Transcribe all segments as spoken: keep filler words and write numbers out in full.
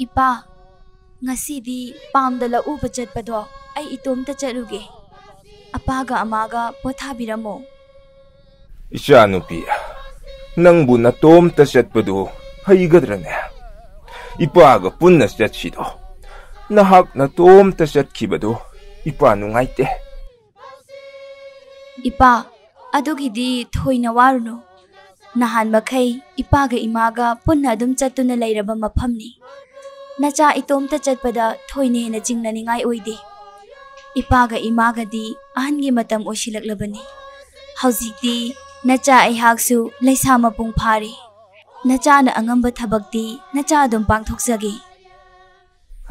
ꯏꯄꯥ, ꯉꯁꯤꯗꯤ ꯄꯥꯝꯗ ꯂꯧ ꯎꯕ ꯆꯠꯄꯗꯣ ꯑꯩ ꯏꯇꯣꯝꯇ ꯆꯠꯂꯨꯒꯦ꯫ ꯑꯄꯥꯒ ꯑꯃꯥꯒ ꯄꯣꯊꯥꯕꯤꯔꯝꯃꯣ꯫ ꯏꯆꯥꯅꯨꯄꯤ, ꯅꯪꯕꯨ ꯅꯇꯣꯝꯇ ꯆꯠꯄꯗꯨ ꯍꯩꯒꯗ꯭ꯔꯅꯦ? ꯏꯄꯥꯒ ꯄꯨꯟꯅ ꯆꯠꯁꯤꯗꯣ꯫ ꯅꯍꯥꯛ ꯅꯇꯣꯝꯇ ꯆꯠꯈꯤꯕꯗꯨ ꯏꯄꯥ ꯅꯨꯡꯉꯥꯏꯇꯦ꯫ ꯏꯄꯥ, ꯑꯗꯨꯒꯤꯗꯤ ꯊꯣꯏꯅ ꯋꯥꯔꯨꯅꯨ꯫ ꯅꯍꯥꯟ ꯃꯈꯩ ꯏꯄꯥꯒ ꯏꯃꯥꯒ ꯄꯨꯟꯅ ꯑꯗꯨꯝ ꯆꯠꯇꯨꯅ ꯂꯩꯔꯕ ꯃꯐꯝꯅꯤ꯫ ꯅꯆꯥ ꯏꯇꯣꯝꯇ ꯆꯠꯄꯗ ꯊꯣꯏꯅ ꯍꯦꯟꯅ ꯆꯤꯡꯅꯅꯤꯡꯉꯥꯏ ꯑꯣꯏꯗꯦ꯫ ꯏꯄꯥꯒ ꯏꯃꯥꯒꯗꯤ ꯑꯍꯟꯒꯤ ꯃꯇꯝ ꯑꯣꯏꯁꯤꯜꯂꯛꯂꯕꯅꯤ꯫ ꯍꯧꯖꯤꯛꯇꯤ ꯅꯆꯥ ꯑꯩꯍꯥꯛꯁꯨ ꯂꯩꯁꯥ ꯃꯄꯨꯡ ꯐꯥꯔꯦ꯫ ꯅꯆꯥꯅ ꯑꯉꯝꯕ ꯊꯕꯛꯇꯤ ꯅꯆꯥ ꯑꯗꯨꯝ ꯄꯥꯡꯊꯣꯛꯆꯒꯦ꯫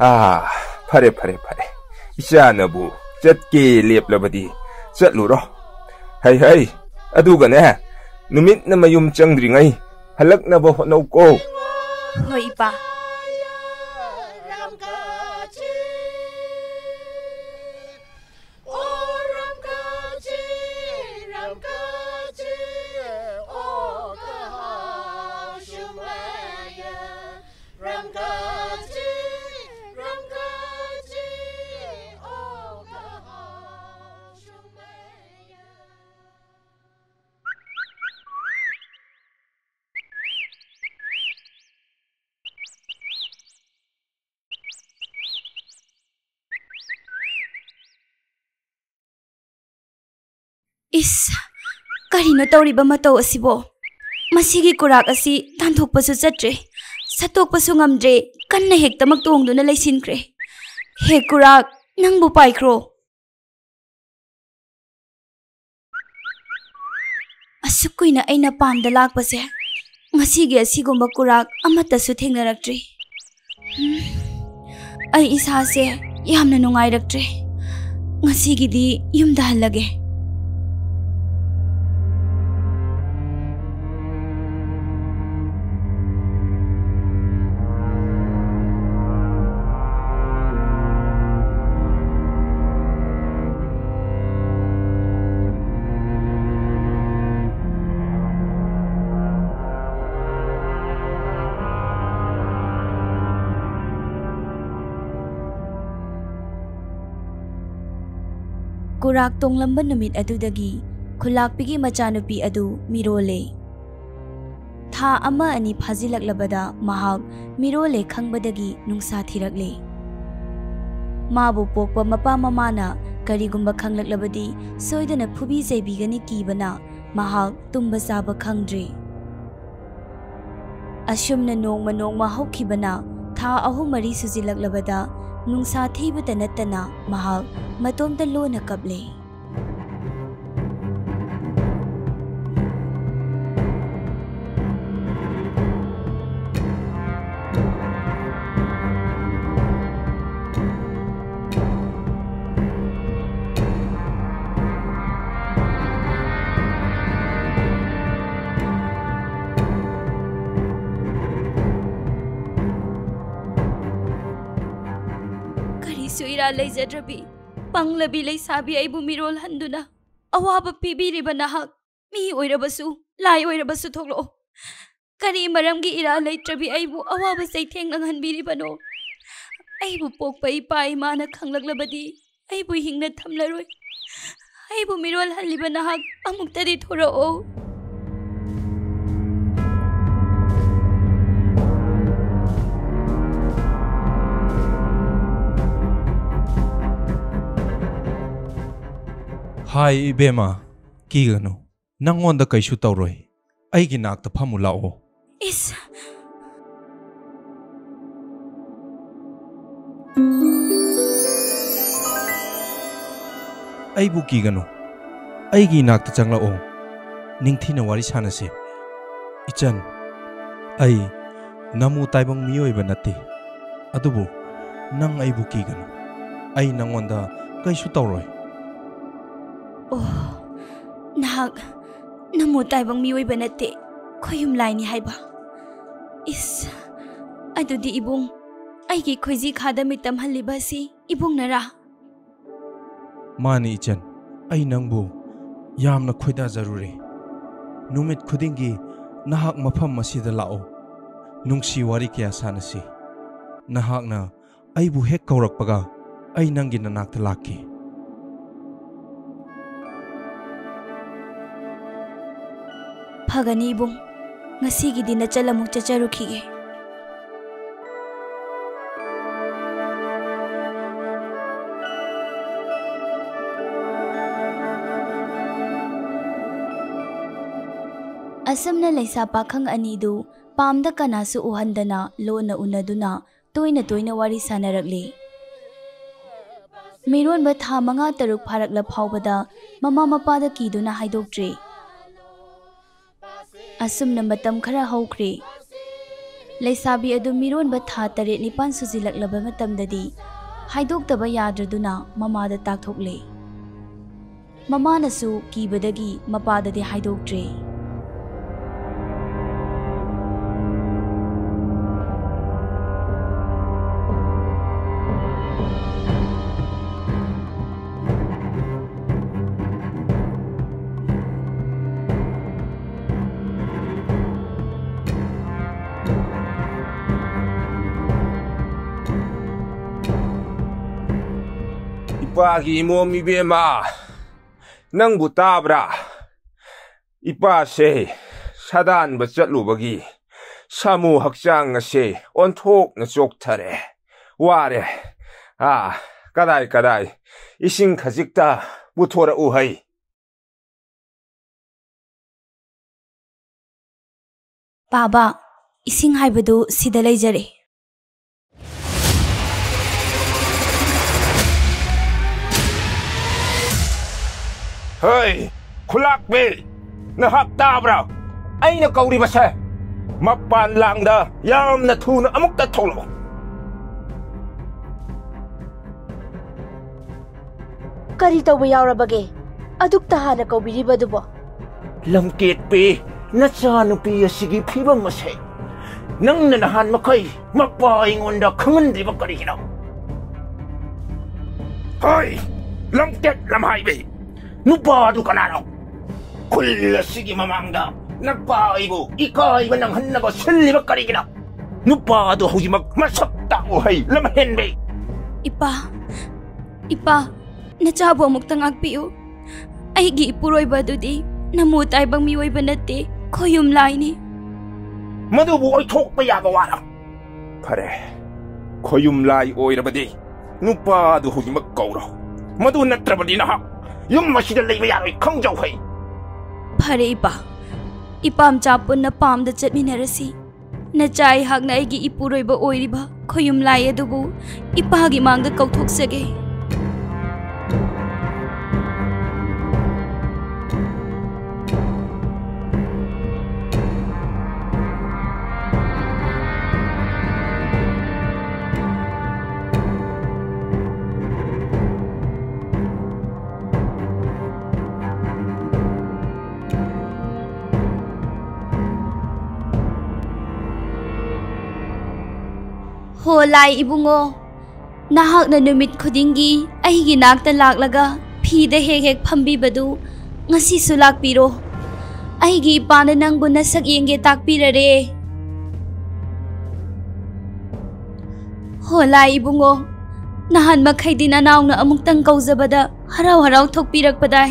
ꯑꯥ, ꯐꯔꯦ, ꯐꯔꯦ, ꯐꯔꯦ꯫ ꯏꯆꯥꯅꯕꯨ ꯆꯠꯀꯦ ꯂꯦꯞꯂꯕꯗꯤ ꯆꯠꯂꯨꯔꯣ꯫ ꯍꯩ, ꯍꯩ, ꯑꯗꯨꯒꯅꯦ, ꯅꯨꯃꯤꯠꯅ ꯃꯌꯨꯝ ꯆꯪꯗ꯭ꯔꯤꯉꯩ ꯍꯜꯂꯛꯅꯕ ꯍꯣꯠꯅꯧꯀꯣ꯫ ꯍꯣꯏ, ꯏꯄꯥ꯫ ꯏꯁ, ꯀꯔꯤꯅꯣ ꯇꯧꯔꯤꯕ ꯃꯇꯧ ꯑꯁꯤꯕꯣ? ꯃꯁꯤꯒꯤ ꯀꯨꯔꯥꯛ ꯑꯁꯤ ꯇꯥꯟꯊꯣꯛꯄꯁꯨ ꯆꯠꯇ꯭ꯔꯦ, ꯁꯠꯇꯣꯛꯄꯁꯨ ꯉꯝꯗ꯭ꯔꯦ, ꯀꯟꯅ ꯍꯦꯛꯇꯃꯛ ꯇꯣꯡꯗꯨꯅ ꯂꯩꯁꯤꯟꯈ꯭ꯔꯦ꯫ ꯍꯦ ꯀꯨꯔꯥꯛ, ꯅꯪꯕꯨ ꯄꯥꯏꯈ꯭ꯔꯣ꯫ ꯑꯁꯨꯛ ꯀꯨꯏꯅ ꯑꯩꯅ ꯄꯥꯝꯗ ꯂꯥꯛꯄꯁꯦ, ꯉꯁꯤꯒꯤ ꯑꯁꯤꯒꯨꯝꯕ ꯀꯨꯔꯥꯛ ꯑꯃꯠꯇꯁꯨ ꯊꯦꯡꯅꯔꯛꯇ꯭ꯔꯤ꯫ ꯍꯝ, ꯑꯩ ꯏꯁꯥꯁꯦ ꯌꯥꯝꯅ ꯅꯨꯡꯉꯥꯏꯔꯛꯇ꯭ꯔꯦ꯫ ꯉꯁꯤꯒꯤꯗꯤ ꯌꯨꯝꯗ ꯍꯜꯂꯒꯦ꯫ ꯀꯨꯔꯥꯛ ꯇꯣꯡꯂꯝꯕ ꯅꯨꯃꯤꯠ ꯑꯗꯨꯗꯒꯤ ꯈꯨꯜꯂꯥꯛꯄꯤꯒꯤ ꯃꯆꯥꯅꯨꯄꯤ ꯑꯗꯨ ꯃꯤꯔꯣꯜꯂꯦ꯫ ꯊꯥ ꯑꯃ ꯑꯅꯤ ꯐꯥꯖꯤꯜꯂꯛꯂꯕꯗ ꯃꯍꯥꯛ ꯃꯤꯔꯣꯜꯂꯦ ꯈꯪꯕꯗꯒꯤ ꯅꯨꯡꯁꯥ ꯊꯤꯔꯛꯂꯦ꯫ ꯃꯥꯕꯨ ꯄꯣꯛꯄ ꯃꯄꯥ ꯃꯃꯥꯅ ꯀꯔꯤꯒꯨꯝꯕ ꯈꯪꯂꯛꯂꯕꯗꯤ ꯁꯣꯏꯗꯅ ꯐꯨꯕꯤ ꯆꯩꯕꯤꯒꯅꯤ ꯀꯤꯕꯅ ꯃꯍꯥꯛ ꯇꯨꯝꯕ ꯆꯥꯕ ꯈꯪꯗ꯭ꯔꯦ꯫ ꯑꯁꯨꯝꯅ ꯅꯣꯡꯃ ꯅꯣꯡꯃ ꯍꯧꯈꯤꯕꯅ ꯊꯥ ꯑꯍꯨꯝ ꯃꯔꯤ ꯁꯨꯖꯤꯜꯂꯛꯂꯕꯗ ꯅꯨꯡꯁꯥ ꯊꯤꯕꯇ ꯅꯠꯇꯅ ꯃꯍꯥꯛ ꯃꯇꯣꯝꯇ ꯂꯣꯟꯅ ꯀꯞꯂꯦ꯫ ꯀꯔꯤꯁꯨ ꯏꯔꯥꯜ ꯂꯩꯖꯗ꯭ꯔꯕꯤ ꯄꯪꯂꯕꯤ ꯂꯩꯁꯥꯕꯤ ꯑꯩꯕꯨ ꯃꯤꯔꯣꯜꯍꯟꯗꯨꯅ ꯑꯋꯥꯕ ꯄꯤꯕꯤꯔꯤꯕ ꯅꯍꯥꯛ, ꯃꯤ ꯑꯣꯏꯔꯕꯁꯨ, ꯂꯥꯏ ꯑꯣꯏꯔꯕꯁꯨ ꯊꯣꯛꯂꯛꯑꯣ꯫ ꯀꯔꯤ ꯃꯔꯝꯒꯤ ꯏꯔꯥꯜ ꯂꯩꯇ꯭ꯔꯕꯤ ꯑꯩꯕꯨ ꯑꯋꯥꯕ ꯆꯩꯊꯦꯡ ꯅꯪꯍꯟꯕꯤꯔꯤꯕꯅꯣ? ꯑꯩꯕꯨ ꯄꯣꯛꯄ ꯏꯄꯥ ꯏꯃꯥꯅ ꯈꯪꯂꯛꯂꯕꯗꯤ ꯑꯩꯕꯨ ꯍꯤꯡꯅ ꯊꯝꯂꯔꯣꯏ꯫ ꯑꯩꯕꯨ ꯃꯤꯔꯣꯜꯍꯜꯂꯤꯕ ꯅꯍꯥꯛ ꯑꯃꯨꯛꯇꯗꯤ ꯊꯣꯔꯛꯑꯣ꯫ ꯍꯥꯏ ꯏꯕꯦꯝꯃ, ꯀꯤꯒꯅꯨ, ꯅꯪꯉꯣꯟꯗ ꯀꯩꯁꯨ ꯇꯧꯔꯣꯏ꯫ ꯑꯩꯒꯤ ꯅꯥꯛꯇ ꯐꯝꯃꯨ ꯂꯥꯛꯑꯣ꯫ ꯏꯁ! ꯑꯩꯕꯨ ꯀꯤꯒꯅꯨ, ꯑꯩꯒꯤ ꯏꯅꯥꯛꯇ ꯆꯪꯂꯛꯑꯣ, ꯅꯤꯡꯊꯤꯅ ꯋꯥꯔꯤ ꯁꯥꯟꯅꯁꯤ꯫ ꯏꯆꯟ, ꯑꯩ ꯅꯃꯨ ꯇꯥꯏꯕꯪ ꯃꯤꯑꯣꯏꯕ ꯅꯠꯇꯦ, ꯑꯗꯨꯕꯨ ꯅꯪ ꯑꯩꯕꯨ ꯀꯤꯒꯅꯨ, ꯑꯩ ꯅꯪꯉꯣꯟꯗ ꯀꯩꯁꯨ ꯇꯧꯔꯣꯏ꯫ ꯑꯣ, ꯅꯍꯥꯛ ꯅꯃꯨ ꯇꯥꯏꯕꯪ ꯃꯤꯑꯣꯏꯕ ꯅꯠꯇꯦ, ꯈꯣꯌꯨꯝ ꯂꯥꯏꯅꯤ ꯍꯥꯏꯕ? ꯏꯁ, ꯑꯗꯨꯗꯤ ꯏꯕꯨꯡ, ꯑꯩꯒꯤ ꯈꯣꯏꯖꯤ ꯈꯥꯗ ꯃꯤꯠ ꯇꯝꯍꯜꯂꯤꯕ ꯑꯁꯤ ꯏꯕꯨꯡꯅꯔꯥ? ꯃꯥꯅꯤ ꯏꯆꯟ, ꯑꯩ ꯅꯪꯕꯨ ꯌꯥꯝꯅ ꯈꯣꯏꯗꯥꯖꯔꯨꯔꯦ꯫ ꯅꯨꯃꯤꯠ ꯈꯨꯗꯤꯡꯒꯤ ꯅꯍꯥꯛ ꯃꯐꯝ ꯑꯁꯤꯗ ꯂꯥꯛꯑꯣ, ꯅꯨꯡꯁꯤ ꯋꯥꯔꯤ ꯀꯌꯥ ꯁꯥꯟꯅꯁꯤ꯫ ꯅꯍꯥꯛꯅ ꯑꯩꯕꯨ ꯍꯦꯛ ꯀꯧꯔꯛꯄꯒ ꯑꯩ ꯅꯪꯒꯤ ꯅꯅꯥꯛꯇ ꯂꯥꯛꯀꯦ꯫ ꯐꯒꯅꯤ ꯏꯕꯨꯡ, ꯉꯁꯤꯒꯤꯗꯤ ꯅꯆꯜ ꯑꯃꯨꯛ ꯆꯠꯆꯔꯨꯈꯤꯒꯦ꯫ ꯑꯁꯨꯝꯅ ꯂꯩꯁꯥ ꯄꯥꯈꯪ ꯑꯅꯤꯗꯨ ꯄꯥꯝꯗ ꯀꯅꯥꯁꯨ ꯎꯍꯟꯗꯅ ꯂꯣꯟꯅ ꯎꯅꯗꯨꯅ ꯇꯣꯏꯅ ꯇꯣꯏꯅ ꯋꯥꯔꯤ ꯁꯥꯟꯅꯔꯛꯂꯤ꯫ ꯃꯤꯔꯣꯟꯕ ꯊꯥ ꯃꯉꯥ ꯇꯔꯨꯛ ꯐꯥꯔꯛꯂ ꯐꯥꯎꯕꯗ ꯃꯃꯥ ꯃꯄꯥꯗ ꯀꯤꯗꯨꯅ ꯍꯥꯏꯗꯣꯛꯇ꯭ꯔꯤ꯫ ꯑꯁꯨꯝꯅ ꯃꯇꯝ ꯈꯔ ꯍꯧꯈ꯭ꯔꯦ꯫ ꯂꯩꯁꯥꯕꯤ ꯑꯗꯨ ꯃꯤꯔꯣꯟꯕ ꯊꯥ ꯇꯔꯦꯠ ꯅꯤꯄꯥꯟ ꯁꯨꯖꯤꯜꯂꯛꯂꯕ ꯃꯇꯝꯗꯗꯤ ꯍꯥꯏꯗꯣꯛꯇꯕ ꯌꯥꯗ꯭ꯔꯗꯨꯅ ꯃꯃꯥꯗ ꯇꯥꯛꯊꯣꯛꯂꯦ꯫ ꯃꯃꯥꯅꯁꯨ ꯀꯤꯕꯗꯒꯤ ꯃꯄꯥꯗꯗꯤ ꯍꯥꯏꯗꯣꯛꯇ꯭ꯔꯦ꯫ ꯏꯄꯥꯒꯤ ꯏꯃꯣꯝ ꯏꯕꯦꯝꯃ, ꯅꯪꯕꯨ ꯇꯥꯕ꯭ꯔꯥ? ꯏꯄꯥꯁꯦ ꯁꯥꯗꯥꯟꯕ ꯆꯠꯂꯨꯕꯒꯤ ꯁꯥꯃꯨ ꯍꯛꯆꯥꯡ ꯑꯁꯦ ꯑꯣꯟꯊꯣꯛꯅ ꯆꯣꯛꯊꯔꯦ꯫ ꯋꯥꯔꯦ꯫ ꯑꯥ, ꯀꯗꯥꯏ, ꯀꯗꯥꯏ? ꯏꯁꯤꯡ ꯈꯖꯤꯛꯇ ꯄꯨꯊꯣꯔꯛꯎ ꯍꯩ꯫ ꯄꯥꯕ, ꯏꯁꯤꯡ ꯍꯥꯏꯕꯗꯨ ꯁꯤꯗ ꯂꯩꯖꯔꯦ꯫ ꯍꯩ, ꯈꯨꯂꯥꯛꯄꯤ, ꯅꯍꯥꯛ ꯇꯥꯕ꯭ꯔꯥ? ꯑꯩꯅ ꯀꯧꯔꯤꯕꯁꯦ꯫ ꯃꯄꯥꯟ ꯂꯥꯡꯗ ꯌꯥꯝꯅ ꯊꯨꯅ ꯑꯃꯨꯛꯇ ꯊꯣꯛꯂꯛꯎ꯫ ꯀꯔꯤ ꯇꯧꯕ ꯌꯥꯎꯔꯕꯒꯦ? ꯑꯗꯨꯛꯇ ꯍꯥꯟꯅ ꯀꯧꯕꯤꯔꯤꯕꯗꯨꯕꯣ? ꯂꯝꯀꯦꯠꯄꯤ, ꯅꯆꯥꯅꯨꯄꯤ ꯑꯁꯤꯒꯤ ꯐꯤꯕꯝ ꯑꯁꯦ ꯅꯪꯅ ꯅꯍꯥꯟ ꯃꯈꯩ ꯃꯄꯥ ꯑꯩꯉꯣꯟꯗ ꯈꯪꯍꯟꯗ꯭ꯔꯤꯕ ꯀꯔꯤꯒꯤꯅꯣ? ꯍꯣꯏ, ꯂꯝꯀꯦꯠ ꯂꯝꯍꯥꯏꯕꯤ, ꯅꯨꯄꯥ ꯑꯗꯨ ꯀꯅꯥꯅꯣ? ꯈꯨꯜ ꯑꯁꯤꯒꯤ ꯃꯃꯥꯡꯗ ꯅꯄꯥ ꯑꯩꯕꯨ ꯏꯀꯥꯏꯕ ꯅꯪꯍꯟꯅꯕ ꯁꯤꯜꯂꯤꯕ ꯀꯔꯤꯒꯤꯅꯣ? ꯅꯨꯄꯥ ꯑꯗꯨ ꯍꯧꯖꯤꯛꯃꯛ ꯃꯁꯛ ꯇꯥꯛꯎ ꯍꯩ, ꯂꯝꯍꯦꯟꯕꯤ! ꯏꯄꯥ, ꯏꯄꯥ, ꯅꯆꯥꯕꯨ ꯑꯃꯨꯛꯇ ꯉꯥꯛꯄꯤꯌꯨ꯫ ꯑꯩꯒꯤ ꯏꯄꯨꯔꯣꯏꯕ ꯑꯗꯨꯗꯤ ꯅꯃꯣ ꯇꯥꯏꯕꯪ ꯃꯤꯑꯣꯏꯕ ꯅꯠꯇꯦ, ꯈꯣꯌꯨꯝ ꯂꯥꯏꯅꯤ꯫ ꯃꯗꯨꯕꯨ ꯑꯣꯏꯊꯣꯛꯄ ꯌꯥꯕ ꯋꯥꯔ? ꯐꯔꯦ, ꯈꯣꯌꯨꯝ ꯂꯥꯏ ꯑꯣꯏꯔꯕꯗꯤ ꯅꯨꯄꯥꯗꯨ ꯍꯧꯖꯤꯛꯃꯛ ꯀꯧꯔꯣ꯫ ꯃꯗꯨ ꯅꯠꯇ꯭ꯔꯕꯗꯤ ꯅꯍꯥꯛ ꯌꯨꯝ ꯑꯁꯤꯗ ꯂꯩꯕ ꯌꯥꯔꯣꯏ, ꯈꯪꯖꯧ ꯍꯩ꯫ ꯐꯔꯦ ꯏꯄꯥ, ꯏꯄꯥꯝꯆꯥ ꯄꯨꯟꯅ ꯄꯥꯝꯗ ꯆꯠꯃꯤꯟꯅꯔꯁꯤ꯫ ꯅꯆꯥ ꯑꯩꯍꯥꯛꯅ ꯑꯩꯒꯤ ꯏꯄꯨꯔꯣꯏꯕ ꯑꯣꯏꯔꯤꯕ ꯈꯣꯌꯨꯝ ꯂꯥꯏ ꯑꯗꯨꯕꯨ ꯏꯄꯥꯒꯤ ꯃꯥꯡꯗ ꯀꯧꯊꯣꯛꯆꯒꯦ꯫ ꯍꯣ ꯂꯥꯏ ꯏꯕꯨꯡꯉꯣ, ꯅꯍꯥꯛꯅ ꯅꯨꯃꯤꯠ ꯈꯨꯗꯤꯡꯒꯤ ꯑꯩꯒꯤ ꯅꯥꯛꯇ ꯂꯥꯛꯂꯒ ꯐꯤꯗ ꯍꯦꯛ ꯍꯦꯛ ꯐꯝꯕꯤꯕꯗꯨ ꯉꯁꯤꯁꯨ ꯂꯥꯛꯄꯤꯔꯣ꯫ ꯑꯩꯒꯤ ꯏꯄꯥꯅ ꯅꯪꯕꯨ ꯅꯁꯛ ꯌꯦꯡꯒꯦ ꯇꯥꯛꯄꯤꯔꯔꯦ꯫ ꯍꯣ ꯂꯥꯏ ꯏꯕꯨꯡꯉꯣ, ꯅꯍꯥꯟ ꯃꯈꯩꯗꯤ ꯅꯅꯥꯎꯅ ꯑꯃꯨꯛꯇꯪ ꯀꯧꯖꯕꯗ ꯍꯔꯥꯎ ꯍꯔꯥꯎ ꯊꯣꯛꯄꯤꯔꯛꯄꯗꯥꯏ꯫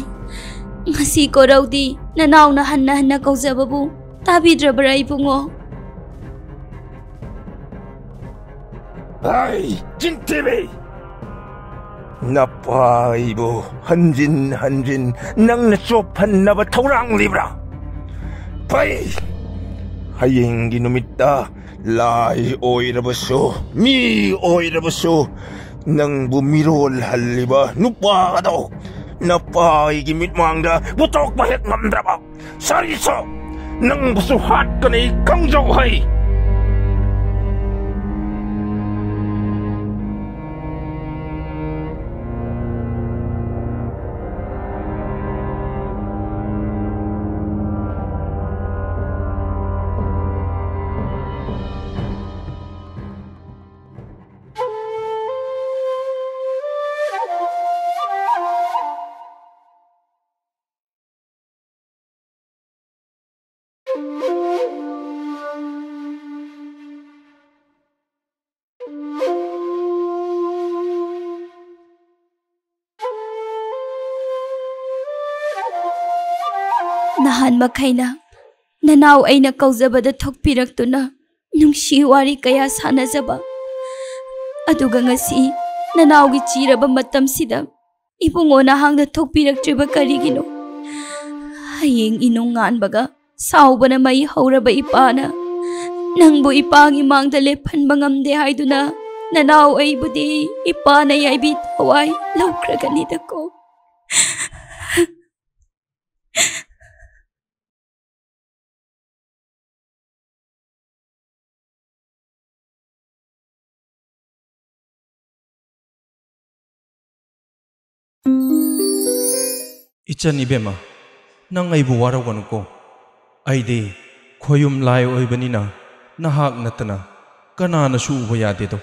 ꯉꯁꯤ ꯀꯣꯔꯧꯗꯤ ꯅꯅꯥꯎꯅ ꯍꯟꯅ ꯍꯟꯅ ꯀꯧꯖꯕꯕꯨ ꯇꯥꯕꯤꯗ꯭ꯔꯕ꯭ꯔꯥ ꯏꯕꯨꯡꯉꯣ? ꯍꯩ, ꯆꯤꯟꯊꯤꯕꯤ! ꯅꯄꯥ ꯑꯩꯕꯨ ꯍꯟꯖꯤꯟ ꯍꯟꯖꯤꯟ ꯅꯪꯅ ꯆꯣꯞꯍꯟꯅꯕ ꯊꯧꯔꯥꯡꯂꯤꯕ꯭ꯔꯥ? ꯐꯩ! ꯍꯌꯦꯡꯒꯤ ꯅꯨꯃꯤꯠꯇ ꯂꯥꯏ ꯑꯣꯏꯔꯕꯁꯨ, ꯃꯤ ꯑꯣꯏꯔꯕꯁꯨ, ꯅꯪꯕꯨ ꯃꯤꯔꯣꯜꯍꯜꯂꯤꯕ ꯅꯨꯄꯥ ꯑꯗꯣ ꯅꯄꯥ ꯑꯩꯒꯤ ꯃꯤꯠꯃꯥꯡꯗ ꯄꯨꯊꯣꯛꯄ ꯍꯦꯛ ꯉꯝꯗ꯭ꯔꯕ? ꯁꯥꯔꯤꯁꯣ, ꯅꯪꯕꯨꯁꯨ ꯍꯥꯠꯀꯅꯤ, ꯈꯪꯖꯧ ꯍꯩ꯫ ꯅꯍꯥꯟ ꯃꯈꯩꯅ ꯅꯅꯥꯎ ꯑꯩꯅ ꯀꯧꯖꯕꯗ ꯊꯣꯛꯄꯤꯔꯛꯇꯨꯅ ꯅꯨꯡꯁꯤ ꯋꯥꯔꯤ ꯀꯌꯥ ꯁꯥꯟꯅꯖꯕ꯫ ꯑꯗꯨꯒ ꯉꯁꯤ ꯅꯅꯥꯎꯒꯤ ꯆꯤꯔꯕ ꯃꯇꯝꯁꯤꯗ ꯏꯕꯨꯡꯉꯣ ꯅꯍꯥꯛꯅ ꯊꯣꯛꯄꯤꯔꯛꯇ꯭ꯔꯤꯕ ꯀꯔꯤꯒꯤꯅꯣ? ꯍꯌꯦꯡ ꯏꯅꯨꯡ ꯉꯥꯟꯕꯒ ꯁꯥꯎꯕꯅ ꯃꯩ ꯍꯧꯔꯕ ꯏꯄꯥꯅ ꯅꯪꯕꯨ ꯏꯄꯥꯒꯤ ꯃꯥꯡꯗ ꯂꯦꯞꯍꯟꯕ ꯉꯝꯗꯦ ꯍꯥꯏꯗꯨꯅ ꯅꯅꯥꯎ ꯑꯩꯕꯨꯗꯤ ꯏꯄꯥꯅ ꯌꯥꯏꯕꯤ ꯊꯋꯥꯏ ꯂꯧꯈ꯭ꯔꯒꯅꯤꯗꯀꯣ꯫ ꯏꯆꯟ ꯏꯕꯦꯝꯃ, ꯅꯪ ꯑꯩꯕꯨ ꯋꯥꯔꯧꯒꯅꯨꯀꯣ꯫ ꯑꯩꯗꯤ ꯈꯣꯌꯨꯝ ꯂꯥꯏ ꯑꯣꯏꯕꯅꯤꯅ ꯅꯍꯥꯛ ꯅꯠꯇꯅ ꯀꯅꯥꯅꯁꯨ ꯎꯕ ꯌꯥꯗꯦꯗꯣ꯫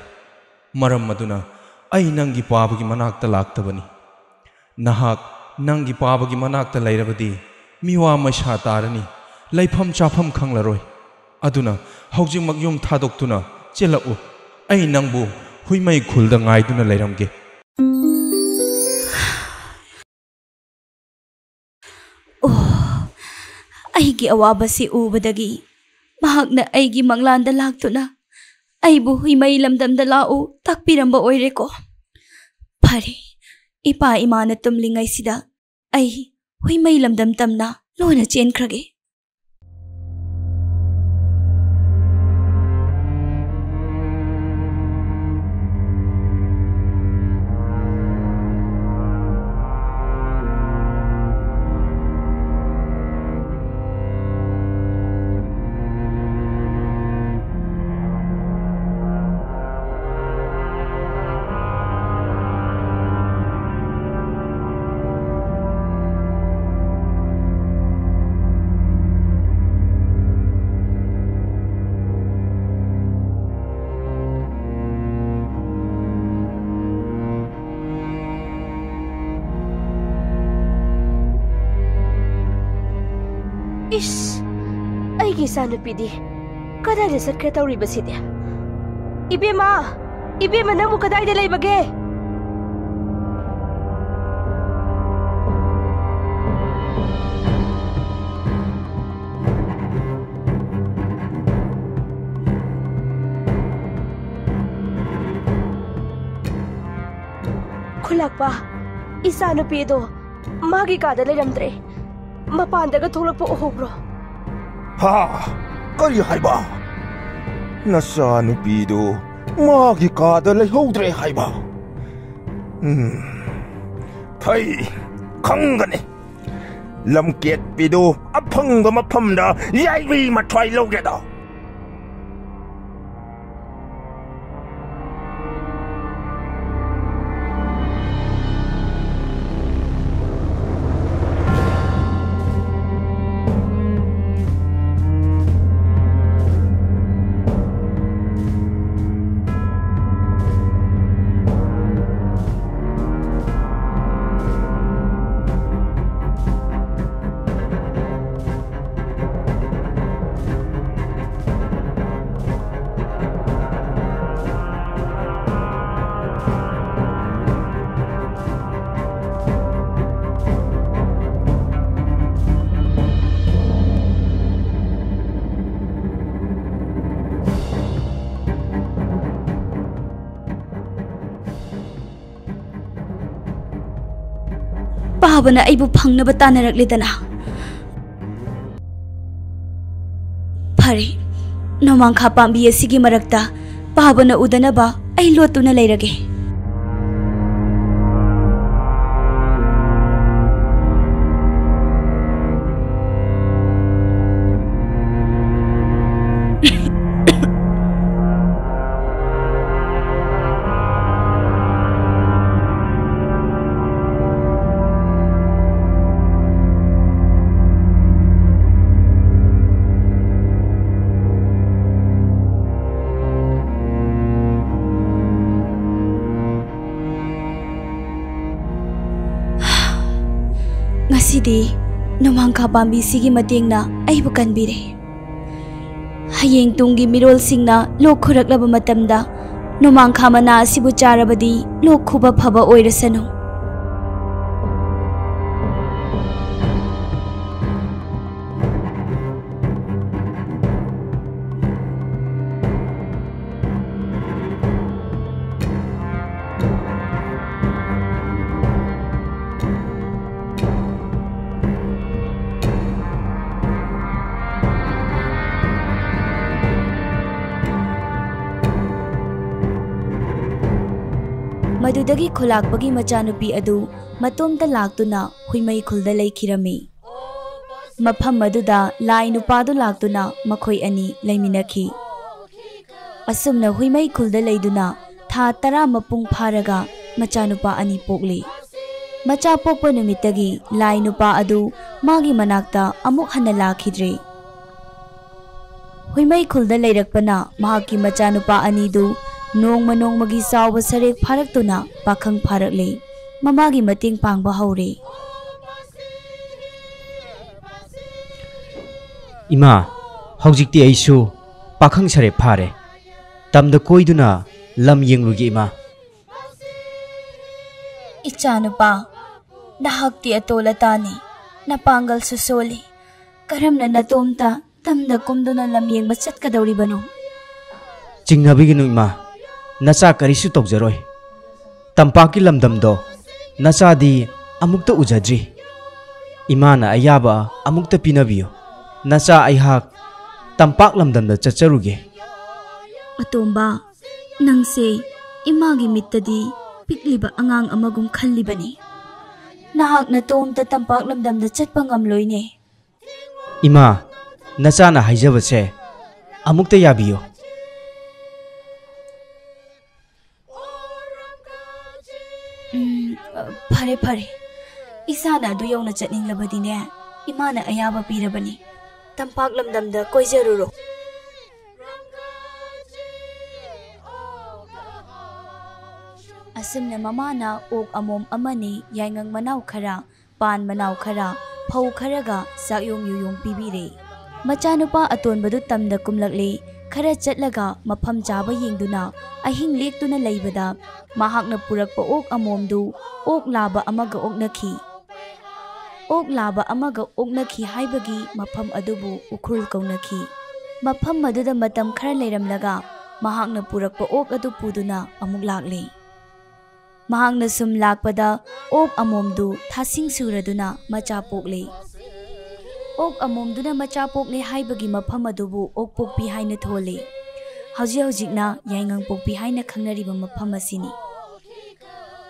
ꯃꯔꯝ ꯑꯗꯨꯅ ꯑꯩ ꯅꯪꯒꯤ ꯄꯥꯕꯒꯤ ꯃꯅꯥꯛꯇ ꯂꯥꯛꯇꯕꯅꯤ꯫ ꯅꯍꯥꯛ ꯅꯪꯒꯤ ꯄꯥꯕꯒꯤ ꯃꯅꯥꯛꯇ ꯂꯩꯔꯕꯗꯤ ꯃꯤꯋꯥ ꯃꯩꯁꯥ ꯇꯥꯔꯅꯤ, ꯂꯩꯐꯝ ꯆꯥꯐꯝ ꯈꯪꯂꯔꯣꯏ꯫ ꯑꯗꯨꯅ ꯍꯧꯖꯤꯛꯃꯛ ꯌꯨꯝ ꯊꯥꯗꯣꯛꯇꯨꯅ ꯆꯦꯜꯂꯛꯎ꯫ ꯑꯩ ꯅꯪꯕꯨ ꯍꯨꯏꯃꯩ ꯈꯨꯜꯗ ꯉꯥꯏꯗꯨꯅ ꯂꯩꯔꯝꯒꯦ꯫ ꯑꯣ, ꯑꯩꯒꯤ ꯑꯋꯥꯕꯁꯤ ꯎꯕꯗꯒꯤ ꯃꯍꯥꯛꯅ ꯑꯩꯒꯤ ꯃꯪꯂꯥꯟꯗ ꯂꯥꯛꯇꯨꯅ ꯑꯩꯕꯨ ꯍꯨꯏꯃꯩ ꯂꯝꯗꯝꯗ ꯂꯥꯛꯎ ꯇꯥꯛꯄꯤꯔꯝꯕ ꯑꯣꯏꯔꯦꯀꯣ꯫ ꯐꯔꯦ, ꯏꯄꯥ ꯏꯃꯥꯅ ꯇꯨꯝꯂꯤꯉꯩꯁꯤꯗ ꯑꯩ ꯍꯨꯏꯃꯩ ꯂꯝꯗꯝ ꯇꯝꯅ ꯂꯣꯟꯅ ꯆꯦꯟꯈ꯭ꯔꯒꯦ꯫ ꯏꯁ, ꯑꯩꯒꯤ ꯏꯆꯥꯅꯨꯄꯤꯗꯤ ꯀꯗꯥꯏꯗ ꯆꯠꯈ꯭ꯔꯦ ꯇꯧꯔꯤꯕꯁꯤꯗꯤ? ꯏꯕꯦꯝꯃ, ꯏꯕꯦꯝꯃ, ꯅꯪꯕꯨ ꯀꯗꯥꯏꯗ ꯂꯩꯕꯒꯦ? ꯇꯥꯛꯄ, ꯏꯆꯥꯅꯨꯄꯤꯗꯣ ꯃꯥꯒꯤ ꯀꯥꯗ ꯂꯩꯔꯝꯗ꯭ꯔꯦ꯫ ꯃꯄꯥꯟꯗꯒ ꯊꯣꯛꯂꯛꯄ ꯎꯍꯧꯕ꯭ꯔꯣ? ꯍꯥ? ꯀꯔꯤ ꯍꯥꯏꯕ? ꯅꯆꯥꯅꯨꯄꯤꯗꯨ ꯃꯥꯒꯤ ꯀꯥꯗ ꯂꯩꯍꯧꯗ꯭ꯔꯦ ꯍꯥꯏꯕ? ꯎꯝ, ꯐꯩ, ꯈꯪꯒꯅꯤ꯫ ꯂꯝꯀꯦꯠꯄꯤꯗꯨ ꯑꯐꯪꯕ ꯃꯐꯝꯗ ꯌꯥꯏꯕꯤ ꯃꯊ꯭ꯋꯥꯏ ꯂꯧꯒꯦꯗꯣ꯫ ꯄꯥꯕꯅ ꯑꯩꯕꯨ ꯐꯪꯅꯕ ꯇꯥꯟꯅꯔꯛꯂꯦꯗꯅ꯫ ꯐꯔꯦ, ꯅꯣꯡꯃꯥꯡꯈꯥ ꯄꯥꯝꯕꯤ ꯑꯁꯤꯒꯤ ꯃꯔꯛꯇ ꯄꯥꯕꯅ ꯎꯗꯅꯕ ꯑꯩ ꯂꯣꯠꯇꯨꯅ ꯂꯩꯔꯒꯦ꯫ ꯉꯁꯤꯗꯤ ꯅꯣꯡꯃꯥꯡꯈꯥ ꯄꯥꯝꯕꯤꯁꯤꯒꯤ ꯃꯇꯦꯡꯅ ꯑꯩꯕꯨ ꯀꯟꯕꯤꯔꯦ꯫ ꯍꯌꯦꯡ ꯇꯨꯡꯒꯤ ꯃꯤꯔꯣꯜꯁꯤꯡꯅ ꯂꯣꯛ ꯈꯨꯔꯛꯂꯕ ꯃꯇꯝꯗ ꯅꯣꯡꯃꯥꯡꯈꯥ ꯃꯅꯥ ꯑꯁꯤꯕꯨ ꯆꯥꯔꯕꯗꯤ ꯂꯣꯛ ꯈꯨꯕ ꯐꯕ ꯑꯣꯏꯔꯁꯅꯨ꯫ ꯑꯗꯨꯗꯒꯤ ꯈꯨꯂꯥꯛꯄꯒꯤ ꯃꯆꯥꯅꯨꯄꯤ ꯑꯗꯨ ꯃꯇꯣꯝꯇ ꯂꯥꯛꯇꯨꯅ ꯍꯨꯏꯃꯩ ꯈꯨꯜꯗ ꯂꯩꯈꯤꯔꯝꯃꯤ꯫ ꯃꯐꯝ ꯑꯗꯨꯗ ꯂꯥꯏ ꯅꯨꯄꯥꯗꯨ ꯂꯥꯛꯇꯨꯅ ꯃꯈꯣꯏ ꯑꯅꯤ ꯂꯩꯃꯤꯟꯅꯈꯤ꯫ ꯑꯁꯨꯝꯅ ꯍꯨꯏꯃꯩ ꯈꯨꯜꯗ ꯂꯩꯗꯨꯅ ꯊꯥ ꯇꯔꯥ ꯃꯄꯨꯡ ꯐꯥꯔꯒ ꯃꯆꯥꯅꯨꯄꯥ ꯑꯅꯤ ꯄꯣꯛꯂꯤ꯫ ꯃꯆꯥ ꯄꯣꯛꯄ ꯅꯨꯃꯤꯠꯇꯒꯤ ꯂꯥꯏ ꯅꯨꯄꯥ ꯑꯗꯨ ꯃꯥꯒꯤ ꯃꯅꯥꯛꯇ ꯑꯃꯨꯛ ꯍꯟꯅ ꯂꯥꯛꯈꯤꯗ꯭ꯔꯦ꯫ ꯍꯨꯏꯃꯩ ꯈꯨꯜꯗ ꯂꯩꯔꯛꯄꯅ ꯃꯍꯥꯛꯀꯤ ꯃꯆꯥꯅꯨꯄꯥ ꯑꯅꯤꯗꯨ ꯅꯣꯡꯃ ꯅꯣꯡꯃꯒꯤ ꯆꯥꯎꯕ ꯁꯔꯦꯛ ꯐꯥꯔꯛꯇꯨꯅ ꯄꯥꯈꯪ ꯐꯥꯔꯛꯂꯦ꯫ ꯃꯃꯥꯒꯤ ꯃꯇꯦꯡ ꯄꯥꯡꯕ ꯍꯧꯔꯦ꯫ ꯏꯃꯥ, ꯍꯧꯖꯤꯛꯇꯤ ꯑꯩꯁꯨ ꯄꯥꯈꯪ ꯁꯔꯦꯛ ꯐꯥꯔꯦ꯫ ꯇꯝꯗ ꯀꯣꯏꯗꯨꯅ ꯂꯝ ꯌꯦꯡꯂꯨꯒꯦ, ꯏꯃꯥ꯫ ꯏꯆꯥꯅꯨꯄꯥ, ꯅꯍꯥꯛꯇꯤ ꯑꯇꯣꯜ ꯑꯇꯥꯅꯤ꯫ ꯅꯄꯥꯡꯒꯜꯁꯨ ꯁꯣꯜꯂꯤ꯫ ꯀꯔꯝꯅ ꯅꯇꯣꯝꯇ ꯇꯝꯗ ꯀꯨꯝꯗꯨꯅ ꯂꯝ ꯌꯦꯡꯕ ꯆꯠꯀꯗꯧꯔꯤꯕꯅꯣ? ꯆꯤꯡꯅꯕꯤꯒꯅꯨ, ꯏꯃꯥ꯫ ꯅꯆꯥ ꯀꯔꯤꯁꯨ ꯇꯧꯖꯔꯣꯏ꯫ ꯇꯝꯄꯥꯛꯀꯤ ꯂꯝꯗꯝꯗꯣ ꯅꯆꯥꯗꯤ ꯑꯃꯨꯛꯇ ꯎꯖꯗ꯭ꯔꯤ꯫ ꯏꯃꯥꯅ ꯑꯌꯥꯕ ꯑꯃꯨꯛꯇ ꯄꯤꯅꯕꯤꯌꯨ꯫ ꯅꯆꯥ ꯑꯩꯍꯥꯛ ꯇꯝꯄꯥꯛ ꯂꯝꯗꯝꯗ ꯆꯠꯆꯔꯨꯒꯦ꯫ ꯑꯇꯣꯝꯕ, ꯅꯪꯁꯦ ꯏꯃꯥꯒꯤ ꯃꯤꯠꯇꯗꯤ ꯄꯤꯛꯂꯤꯕ ꯑꯉꯥꯡ ꯑꯃꯒꯨꯝ ꯈꯜꯂꯤꯕꯅꯤ꯫ ꯅꯍꯥꯛ ꯅꯇꯣꯝꯇ ꯇꯝꯄꯥꯛ ꯂꯝꯗꯝꯗ ꯆꯠꯄ ꯉꯝꯂꯣꯏꯅꯦ꯫ ꯏꯃꯥ, ꯅꯆꯥꯅ ꯍꯥꯏꯖꯕꯁꯦ ꯑꯃꯨꯛꯇ ꯌꯥꯕꯤꯌꯨ꯫ ꯎꯝ, ꯐꯔꯦ, ꯐꯔꯦ꯫ ꯏꯆꯥꯅ ꯑꯗꯨ ꯌꯧꯅ ꯆꯠꯅꯤꯡꯂꯕꯗꯤꯅꯦ, ꯏꯃꯥꯅ ꯑꯌꯥꯕ ꯄꯤꯔꯕꯅꯤ꯫ ꯇꯝꯄꯥꯛ ꯂꯝꯗꯝꯗ ꯀꯣꯏꯖꯔꯨꯔꯣ꯫ ꯑꯁꯨꯝꯅ ꯃꯃꯥꯅ ꯑꯣꯛ ꯑꯃꯣꯝ ꯑꯃꯅꯤ, ꯌꯥꯏꯉꯪ ꯃꯅꯥꯎ ꯈꯔ, ꯄꯥꯟ ꯃꯅꯥꯎ ꯈꯔ, ꯐꯧ ꯈꯔꯒ ꯆꯥꯛꯌꯣꯝ ꯌꯨꯌꯣꯝ ꯄꯤꯕꯤꯔꯦ꯫ ꯃꯆꯥꯅꯨꯄꯥ ꯑꯇꯣꯟꯕꯗꯨ ꯇꯝꯗ ꯀꯨꯝꯂꯛꯂꯦ꯫ ꯈꯔ ꯆꯠꯂꯒ ꯃꯐꯝ ꯆꯥꯕ ꯌꯦꯡꯗꯨꯅ ꯑꯍꯤꯡ ꯂꯦꯛꯇꯨꯅ ꯂꯩꯕꯗ ꯃꯍꯥꯛꯅ ꯄꯨꯔꯛꯄ ꯑꯣꯛ ꯑꯃꯣꯝꯗꯨ ꯑꯣꯛ ꯂꯥꯕ ꯑꯃꯒ ꯑꯣꯛꯅꯈꯤ꯫ ꯑꯣꯛ ꯂꯥꯕ ꯑꯃꯒ ꯑꯣꯛꯅꯈꯤ ꯍꯥꯏꯕꯒꯤ ꯃꯐꯝ ꯑꯗꯨꯕꯨ ꯎꯈ꯭ꯔꯨꯜ ꯀꯧꯅꯈꯤ꯫ ꯃꯐꯝ ꯑꯗꯨꯗ ꯃꯇꯝ ꯈꯔ ꯂꯩꯔꯝꯂꯒ ꯃꯍꯥꯛꯅ ꯄꯨꯔꯛꯄ ꯑꯣꯛ ꯑꯗꯨ ꯄꯨꯗꯨꯅ ꯑꯃꯨꯛ ꯂꯥꯛꯂꯦ꯫ ꯃꯍꯥꯛꯅ ꯁꯨꯝ ꯂꯥꯛꯄꯗ ꯑꯣꯛ ꯑꯃꯣꯝꯗꯨ ꯊꯥꯁꯤꯡ ꯁꯨꯔꯗꯨꯅ ꯃꯆꯥ ꯄꯣꯛꯂꯦ꯫ ꯑꯣꯛ ꯑꯃꯣꯝꯗꯨꯅ ꯃꯆꯥ ꯄꯣꯛꯂꯦ ꯍꯥꯏꯕꯒꯤ ꯃꯐꯝ ꯑꯗꯨꯕꯨ ꯑꯣꯛꯄꯣꯛꯄꯤ ꯍꯥꯏꯅ ꯊꯣꯜꯂꯤ꯫ ꯍꯧꯖꯤꯛ ꯍꯧꯖꯤꯛꯅ ꯌꯥꯏꯉꯪꯄꯣꯛꯄꯤ ꯍꯥꯏꯅ ꯈꯪꯅꯔꯤꯕ ꯃꯐꯝ ꯑꯁꯤꯅꯤ꯫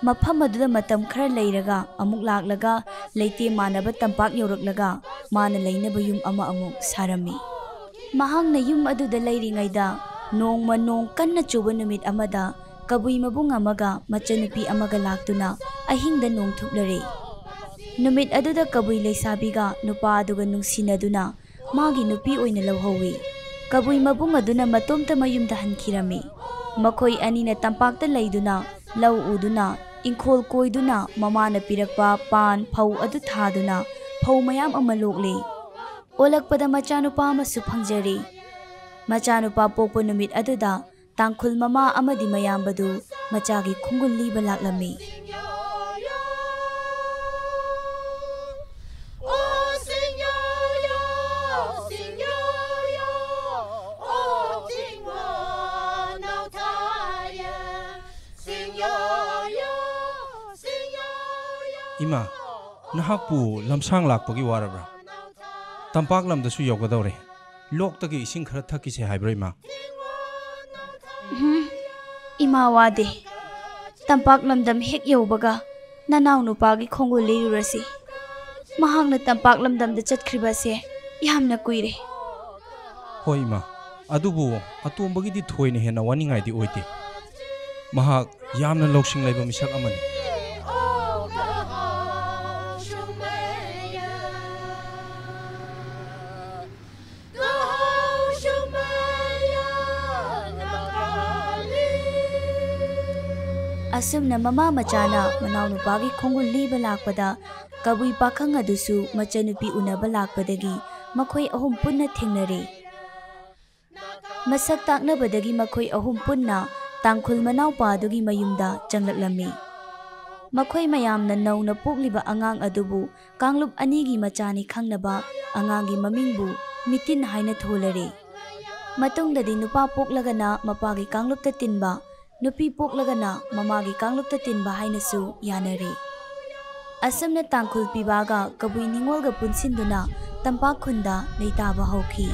ꯃꯐꯝ ꯑꯗꯨꯗ ꯃꯇꯝ ꯈꯔ ꯂꯩꯔꯒ ꯑꯃꯨꯛ ꯂꯥꯛꯂꯒ ꯂꯩꯇꯦꯝ ꯃꯥꯟꯅꯕ ꯇꯝꯄꯥꯛ ꯌꯧꯔꯛꯂꯒ ꯃꯥꯅ ꯂꯩꯅꯕ ꯌꯨꯝ ꯑꯃ ꯑꯃꯨꯛ ꯁꯥꯔꯝꯃꯤ꯫ ꯃꯍꯥꯛꯅ ꯌꯨꯝ ꯑꯗꯨꯗ ꯂꯩꯔꯤꯉꯩꯗ ꯅꯣꯡꯃ ꯅꯣꯡ ꯀꯟꯅ ꯆꯨꯕ ꯅꯨꯃꯤꯠ ꯑꯃꯗ ꯀꯕꯨꯏ ꯃꯕꯨꯡ ꯑꯃꯒ ꯃꯆꯟꯅꯨꯄꯤ ꯑꯃꯒ ꯂꯥꯛꯇꯨꯅ ꯑꯍꯤꯡꯗ ꯅꯣꯡ ꯊꯨꯞꯂꯔꯦ꯫ ꯅꯨꯃꯤꯠ ꯑꯗꯨꯗ ꯀꯕꯨꯏ ꯂꯩꯁꯥꯕꯤꯒ ꯅꯨꯄꯥ ꯑꯗꯨꯒ ꯅꯨꯡꯁꯤꯅꯗꯨꯅ ꯃꯥꯒꯤ ꯅꯨꯄꯤ ꯑꯣꯏꯅ ꯂꯧꯍꯧꯏ꯫ ꯀꯕꯨꯏ ꯃꯕꯨꯡ ꯑꯗꯨꯅ ꯃꯇꯣꯝꯇ ꯃꯌꯨꯝꯗ ꯍꯟꯈꯤꯔꯝꯃꯤ꯫ ꯃꯈꯣꯏ ꯑꯅꯤꯅ ꯇꯝꯄꯥꯛꯇ ꯂꯩꯗꯨꯅ ꯂꯧ ꯎꯗꯨꯅ, ꯏꯪꯈꯣꯜ ꯀꯣꯏꯗꯨꯅ, ꯃꯃꯥꯅ ꯄꯤꯔꯛꯄ ꯄꯥꯟ, ꯐꯧ ꯑꯗꯨ ꯊꯥꯗꯨꯅ ꯐꯧ ꯃꯌꯥꯝ ꯑꯃ ꯂꯣꯛꯂꯤ꯫ ꯑꯣꯜꯂꯛꯄꯗ ꯃꯆꯥꯅꯨꯄꯥ ꯑꯃꯁꯨ ꯐꯪꯖꯔꯦ꯫ ꯃꯆꯥꯅꯨꯄꯥ ꯄꯣꯛꯄ ꯅꯨꯃꯤꯠ ꯑꯗꯨꯗ ꯇꯥꯡꯈꯨꯜ ꯃꯃꯥ ꯑꯃꯗꯤ ꯃꯌꯥꯝꯕꯗꯨ ꯃꯆꯥꯒꯤ ꯈꯣꯡꯒꯨꯜ ꯂꯤꯕ ꯂꯥꯛꯂꯝꯃꯤ꯫ ꯏꯃꯥ, ꯅꯍꯥꯛꯄꯨ ꯂꯝꯁꯥꯡ ꯂꯥꯛꯄꯒꯤ ꯋꯥꯔꯕ꯭ꯔꯥ? ꯇꯝꯄꯥꯛ ꯂꯝꯗꯁꯨ ꯌꯧꯒꯗꯧꯔꯦ꯫ ꯂꯣꯛꯇꯒꯤ ꯏꯁꯤꯡ ꯈꯔ ꯊꯛꯈꯤꯁꯦ ꯍꯥꯏꯕ꯭ꯔꯣ, ꯏꯃꯥ? ꯎꯝ, ꯏꯃꯥ ꯋꯥꯗꯦ꯫ ꯇꯝꯄꯥꯛ ꯂꯝꯗꯝ ꯍꯦꯛ ꯌꯧꯕꯒ ꯅꯅꯥꯎ ꯅꯨꯄꯥꯒꯤ ꯈꯣꯡꯒꯨꯜ ꯂꯤꯔꯨꯔꯁꯤ꯫ ꯃꯍꯥꯛꯅ ꯇꯝꯄꯥꯛ ꯂꯝꯗꯝꯗ ꯆꯠꯈ꯭ꯔꯤꯕꯁꯦ ꯌꯥꯝꯅ ꯀꯨꯏꯔꯦ꯫ ꯍꯣꯏ, ꯏꯃꯥ꯫ ꯑꯗꯨꯕꯨ ꯑꯇꯣꯝꯕꯒꯤꯗꯤ ꯊꯣꯏꯅ ꯍꯦꯟꯅ ꯋꯥꯅꯤꯡꯉꯥꯏꯗꯤ ꯑꯣꯏꯗꯦ꯫ ꯃꯍꯥꯛ ꯌꯥꯝꯅ ꯂꯧꯁꯤꯡ ꯂꯩꯕ ꯃꯤꯁꯛ ꯑꯃꯅꯤ꯫ ꯑꯁꯨꯝꯅ ꯃꯃꯥ ꯃꯆꯥꯅ ꯃꯅꯥꯎꯅꯨꯄꯥꯒꯤ ꯈꯣꯡꯒꯨꯜ ꯂꯤꯕ ꯂꯥꯛꯄꯗ ꯀꯕꯨꯏ ꯄꯥꯈꯪ ꯑꯗꯨꯁꯨ ꯃꯆꯟꯅꯨꯄꯤ ꯎꯅꯕ ꯂꯥꯛꯄꯗꯒꯤ ꯃꯈꯣꯏ ꯑꯍꯨꯝ ꯄꯨꯟꯅ ꯊꯦꯡꯅꯔꯦ꯫ ꯃꯁꯛ ꯇꯥꯛꯅꯕꯗꯒꯤ ꯃꯈꯣꯏ ꯑꯍꯨꯝ ꯄꯨꯟꯅ ꯇꯥꯡꯈꯨꯜ ꯃꯅꯥꯎꯄꯥ ꯑꯗꯨꯒꯤ ꯃꯌꯨꯝꯗ ꯆꯪꯂꯛꯂꯝꯃꯤ꯫ ꯃꯈꯣꯏ ꯃꯌꯥꯝꯅ ꯅꯧꯅ ꯄꯣꯛꯂꯤꯕ ꯑꯉꯥꯡ ꯑꯗꯨꯕꯨ ꯀꯥꯡꯂꯨꯞ ꯑꯅꯤꯒꯤ ꯃꯆꯥꯅꯤ ꯈꯪꯅꯕ ꯑꯉꯥꯡꯒꯤ ꯃꯃꯤꯡꯕꯨ ꯃꯤꯇꯤꯟ ꯍꯥꯏꯅ ꯊꯣꯜꯂꯔꯦ꯫ ꯃꯇꯨꯡꯗꯗꯤ ꯅꯨꯄꯥ ꯄꯣꯛꯂꯒꯅ ꯃꯄꯥꯒꯤ ꯀꯥꯡꯂꯨꯞꯇ ꯇꯤꯟꯕ, ꯅꯨꯄꯤ ꯄꯣꯛꯂꯒꯅ ꯃꯃꯥꯒꯤ ꯀꯥꯡꯂꯨꯞꯇ ꯇꯤꯟꯕ ꯍꯥꯏꯅꯁꯨ ꯌꯥꯅꯔꯦ꯫ ꯑꯁꯨꯝꯅ ꯇꯥꯡꯈꯨꯜ ꯄꯤꯕꯥꯒ ꯀꯕꯨꯏ ꯅꯤꯉꯣꯜꯒ ꯄꯨꯟꯁꯤꯟꯗꯨꯅ ꯇꯝꯄꯥꯛ ꯈꯨꯟꯗ ꯂꯩꯇꯥꯕ ꯍꯧꯈꯤ꯫